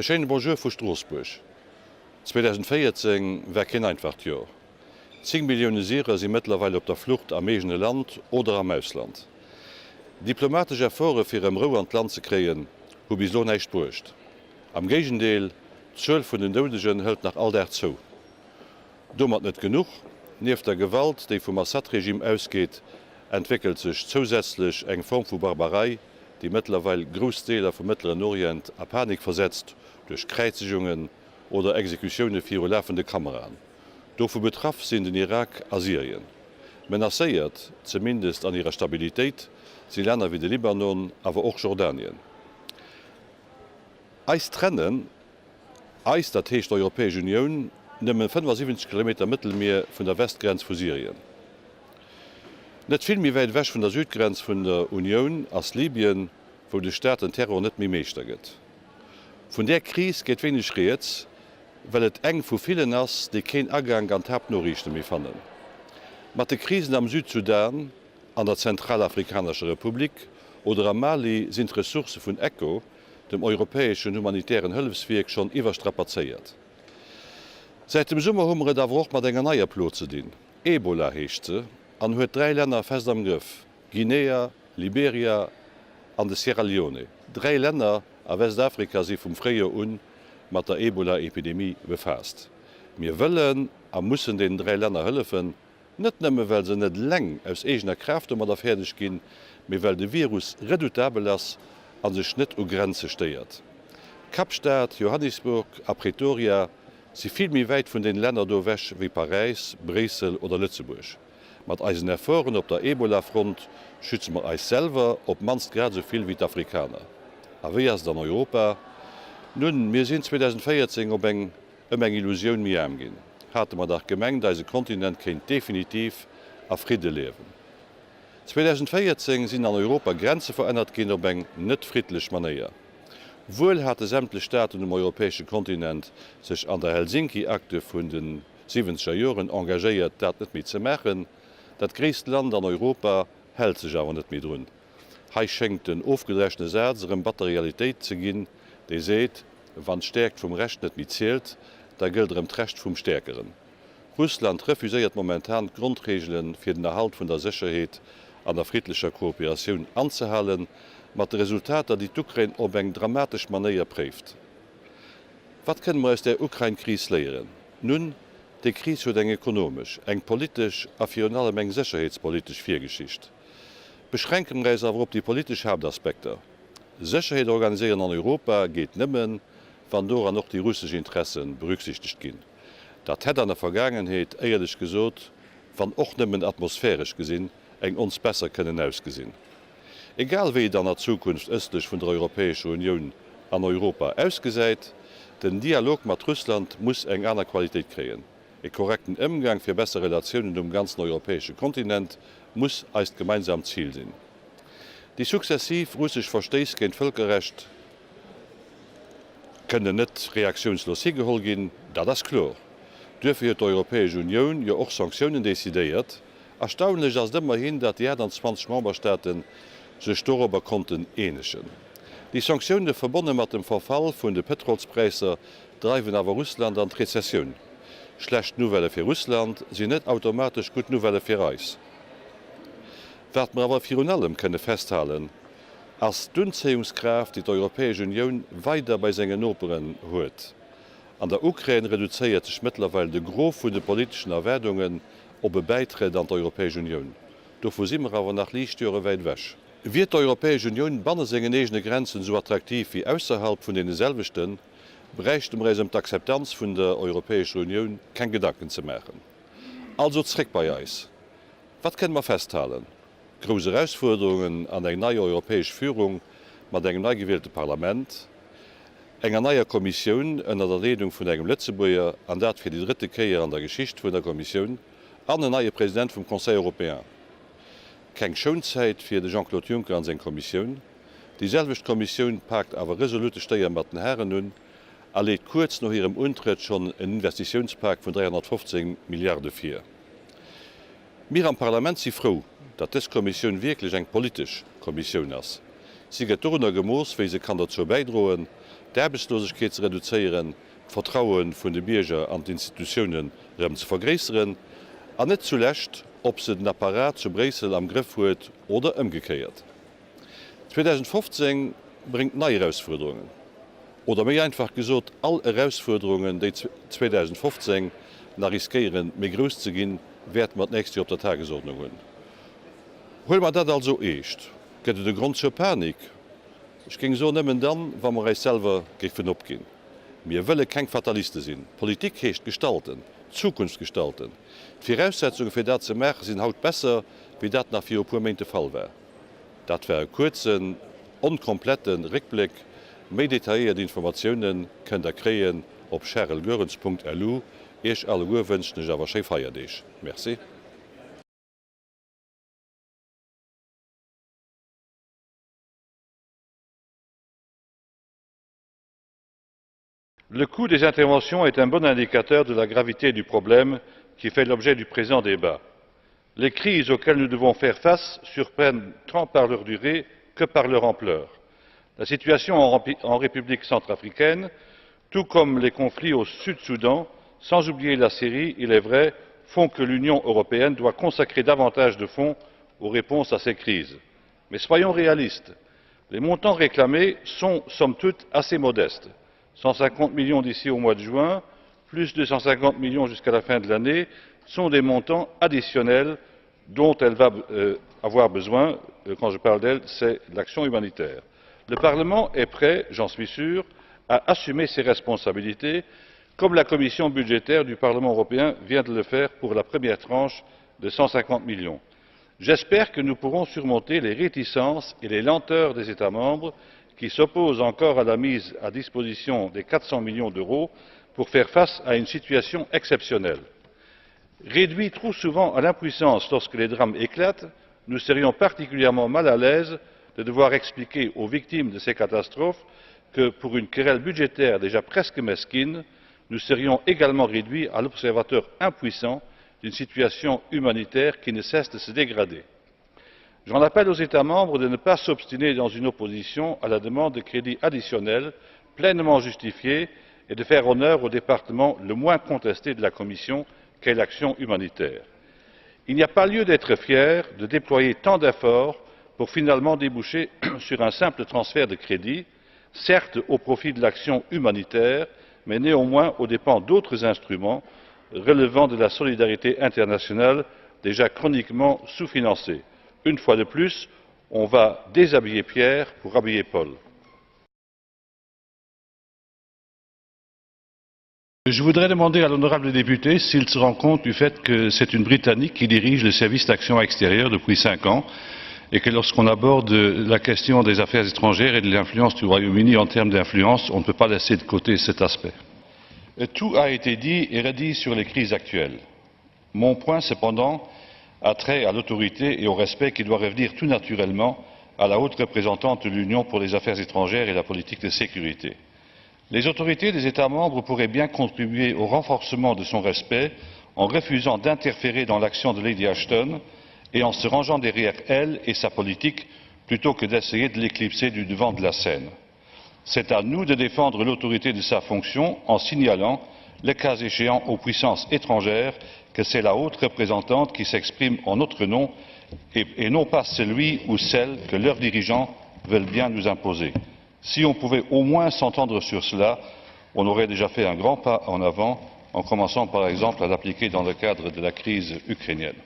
E schéine Bonjour vu Stroossbuerg. 2014 war keen einfacht Jor. 10 Millioune Syrer si mëttlerweil op der Flucht am eegene Land oder am Ausland. Diplomatesch Efforte fir erëm Rou an d'Land ze kréien, hu bis elo näischt bruecht. Am Géigendeel, d'Zuel vun den Doudegen hëlt nach all Dag zou. Domat net genuch, Nieft der Gewalt, déi vum Assad-Regime ausgeet, entwéckelt sech zousätzlech eng Form vu Barbarei, déi mëttlerweil grouss Deeler vum Mëttleren Orient a Panik versetzt duerch Kräizegungen oder Exekutioune viru lafende Kameraen. Dovu betraff sinn den Irak a Syrien. Menacéiert, zumindest an hirer Stabilitéit, si Länner wéi de Libanon, awer och Jordanien. Eis trennen Eis, dat heescht d'Europäesch Unioun, nëmme 75 Kilometer Mëttelmier vun der Westgrenz vu Syrien. Net vill méi wäit ewech vun der Südgrenz vun der Unioun ass Libyen, wou de Staat den Terror net méi Meeschter gëtt. Vun där Kris geet wéineg rieds, well et eng vu villen ass, déi keen Agank an d'Haaptnoriichte méi fannen. Mat de Krisen am Südsudan, an der Zentralafrikanescher Republik oder am Mali sinn d'Ressourcë vun ECHO, dem europäeschen humanitären Hëllefswierk, schonn iwwerstrapazéiert. Säit dem Summer hu mer et awer och mat enger neier Plo ze dinn. Ebola heescht se an huet 3 Länner fest am Grëff, Guinea, Liberia an de Sierra Leone. 3 Länner a Westafrika si vum Fréijoer un mat der Ebola-Epidemie befaasst. Mir wëllen a mussen deenen 3 Länner hëllefen, Net nëmme well se net eleng aus eegener Kraaft domadder fäerdeg ginn, mee well de Virus redoutabel ass a sech net u Grenze stéiert. Kapstad, Johannisburg a Pretoria si vill méi wäit vun den Länner do ewech wéi Paräis, Bréissel oder Lëtzebuerg. Mat eisen Efforten op der Ebola-Front schütze mer eis selwer op d'mannst grad esou vill wéi d'Afrikaner. A wéi ass et an Europa? Nun, mir sinn 2014 op eng Ëm eng Illusioun méi aarm ginn. Hate mer dach gemengt, eise Kontinent kéint definitiv a Fridde liewen. 2014 sinn an Europa Grenze verännert ginn op eng net friddlech Manéier. Wuel hate sämtlech Staaten um europäesche Kontinent sech an der Helsinki-Akte vun de siwwenzeger Joren engagéiert, dat net méi ze maachen. Dat gréisst Land an Europa hält sech awer net méi drun. Hei schéngt den ofgedreschene Saz erëm batter Realitéit ze ginn, dee seet, Wann d'Stäerkt vum Recht net méi zielt, da gëllt erëm d'Recht vum Stäerkeren. Russland refuséiert momentan d'Grondreegele fir den Erhalt vun der Sécherheet an der friddlecher Kooperatioun anzehalen, mat de Resultater, déi d'Ukrain op eng dramatesch Manéier préift. Wat kënne mer aus där Ukrain-Kris léieren? Nun, déi Kris huet eng ekonomesch, eng politesch a virun allem eng sécherheetspolitesch Virgeschicht. Beschränke mer äis awer op déi politesch Haaptaspekter. Sécherheet organiséieren an Europa geet nëmmen, wann doran och déi russesch Interesse berücksichtegt ginn. Dat hätt an der Vergaangenheet, éierlech gesot, wann och nëmmen atmosphäresch gesinn, eng ons besser kënnen ausgesinn. Egal wéi et an der Zukunft ëstlech vun der Europäescher Unioun an Europa ausgesäit, den Dialog mat Russland muss eng aner Qualitéit kréien. E korrekten Ëmgang fir besser Relatiounen um ganzen europäesche Kontinent muss eist gemeinsamt Zil sinn. Déi successiv russesch Verstéiss géint d'Vëlkerrecht kënnen net reaktiounslos higeholl ginn, dat ass kloer. Duerfir huet d'Europäesch Unioun jo och Sanktiounen decidéiert. Erstaunlech ass et ëmmerhin, datt déi 28 Memberstaate sech dorobber konnten eenegen. Déi Sanktioune verbonne mat dem Verfall vun de Pëtrolspräisser dreiwen awer Russland an d'Rezessioun. Schlecht Nouvellë fir Russland sinn net automatesch gutt Nouvellë fir eis. Wat mer awer virun allem kënne festhalen, ass d'Unzéiungskraaft, déi d'Europäesch Unioun weider bei sengen Noperen huet. An der Ukrain reduzéiert sech mëttlerweil de Gros vun de politeschen Erwaardungen op e Bäitrëtt an d'Europäesch Unioun. Dovu si mer awer nach Liichtjore wäit ewech. Wier d'Europäesch Unioun banne sengen eegene Grenzen esou attraktiv wéi ausserhalb vun deene selwechten, bräichte mer äis ëm d'Akzeptanz vun der Europäescher Unioun keng Gedanken ze maachen. Also zréck bei eis. Wat kënne mer festhalen? Grouss Erausfuerderungen an eng nei europäesch Führung mat engem nei gewielte Parlament, enger neier Kommissioun ënner der Leedung vun engem Lëtzebuerger, an dat fir déi drëtte Kéier an der Geschicht vun der Kommissioun, an en neie President vum Conseil européen. Keng Schounzäit fir de Jean-Claude Juncker an seng Kommissioun. Déi selwecht Kommissioun paakt awer resolut de Stéier mat den Haren un a leet kuerz no hirem Untrëtt schonn en Investitiounspak vun 315 Milliarde vir. Mir am Parlament si frou, datt dës Kommissioun wierklech eng politesch Kommissioun ass. Si gëtt dorunner gemooss, wéi se kann dozou bäidroen, d'Aarbechtslosegkeet ze reduzéieren, d'Vertraue vun de Bierger an d'Institutiounen erëm ze vergréisseren an net zulescht, ob se den Apparat zu Bréissel am Grëff huet oder ëmgekéiert. 2015 bréngt nei Erausfuerderungen, oder méi einfach gesot, all Erausfuerderungen, déi 2015 nach riskéieren, méi grouss ze ginn, wäerte mer d'nächst Joer op der Tagesordnung hunn. Huele mer dat also eescht? Gëtt et e Grond zur Panik? Ech géing soen, nëmmen dann, wa mer eis selwer géifen opginn. Mir wëlle keng Fataliste sinn. Politik heescht gestalten, d'Zukunft gestalten. D'Viraussetzunge fir dat ze maachen, sinn haut besser, wéi dat nach viru puer Méint de Fall war. Dat war e kuerzen, onkomplette Réckbléck. Méi detailléiert Informatioune kënnt der kréien op charelgoerens.lu. Iech alleguer wënschen ech awer schéi Feierdeeg. Merci. Le coût des interventions est un bon indicateur de la gravité du problème qui fait l'objet du présent débat. Les crises auxquelles nous devons faire face surprennent tant par leur durée que par leur ampleur. La situation en République centrafricaine, tout comme les conflits au Sud Soudan, sans oublier la Syrie, il est vrai, font que l'Union européenne doit consacrer davantage de fonds aux réponses à ces crises. Mais soyons réalistes, les montants réclamés sont somme toute assez modestes 150 millions d'ici au mois de juin, plus 250 millions jusqu'à la fin de l'année, sont des montants additionnels dont elle va euh, avoir besoin. Euh, quand je parle d'elle, c'est l'action humanitaire. Le Parlement est prêt, j'en suis sûr, à assumer ses responsabilités, comme la commission budgétaire du Parlement européen vient de le faire pour la première tranche de 150 millions. J'espère que nous pourrons surmonter les réticences et les lenteurs des États membres qui s'opposent encore à la mise à disposition des 400 millions d'euros pour faire face à une situation exceptionnelle. Réduits trop souvent à l'impuissance lorsque les drames éclatent, nous serions particulièrement mal à l'aise de devoir expliquer aux victimes de ces catastrophes que, pour une querelle budgétaire déjà presque mesquine, nous serions également réduits à l'observateur impuissant d'une situation humanitaire qui ne cesse de se dégrader. J'en appelle aux États membres de ne pas s'obstiner dans une opposition à la demande de crédits additionnels pleinement justifiée et de faire honneur au département le moins contesté de la Commission qu'est l'action humanitaire. Il n'y a pas lieu d'être fier de déployer tant d'efforts pour finalement déboucher sur un simple transfert de crédits, certes au profit de l'action humanitaire, mais néanmoins aux dépens d'autres instruments relevant de la solidarité internationale déjà chroniquement sous financée. Une fois de plus, on va déshabiller Pierre pour habiller Paul. Je voudrais demander à l'honorable député s'il se rend compte du fait que c'est une Britannique qui dirige le service d'action extérieure depuis cinq ans et que lorsqu'on aborde la question des affaires étrangères et de l'influence du Royaume-Uni en termes d'influence, on ne peut pas laisser de côté cet aspect. Tout a été dit et redit sur les crises actuelles. Mon point, cependant, a trait à l'autorité et au respect qui doit revenir tout naturellement à la haute représentante de l'Union pour les affaires étrangères et la politique de sécurité. Les autorités des États membres pourraient bien contribuer au renforcement de son respect en refusant d'interférer dans l'action de Lady Ashton et en se rangeant derrière elle et sa politique plutôt que d'essayer de l'éclipser du devant de la scène. C'est à nous de défendre l'autorité de sa fonction en signalant, le cas échéant aux puissances étrangères, que c'est la haute représentante qui s'exprime en notre nom et, et non pas celui ou celle que leurs dirigeants veulent bien nous imposer. Si on pouvait au moins s'entendre sur cela, on aurait déjà fait un grand pas en avant, en commençant par exemple à l'appliquer dans le cadre de la crise ukrainienne.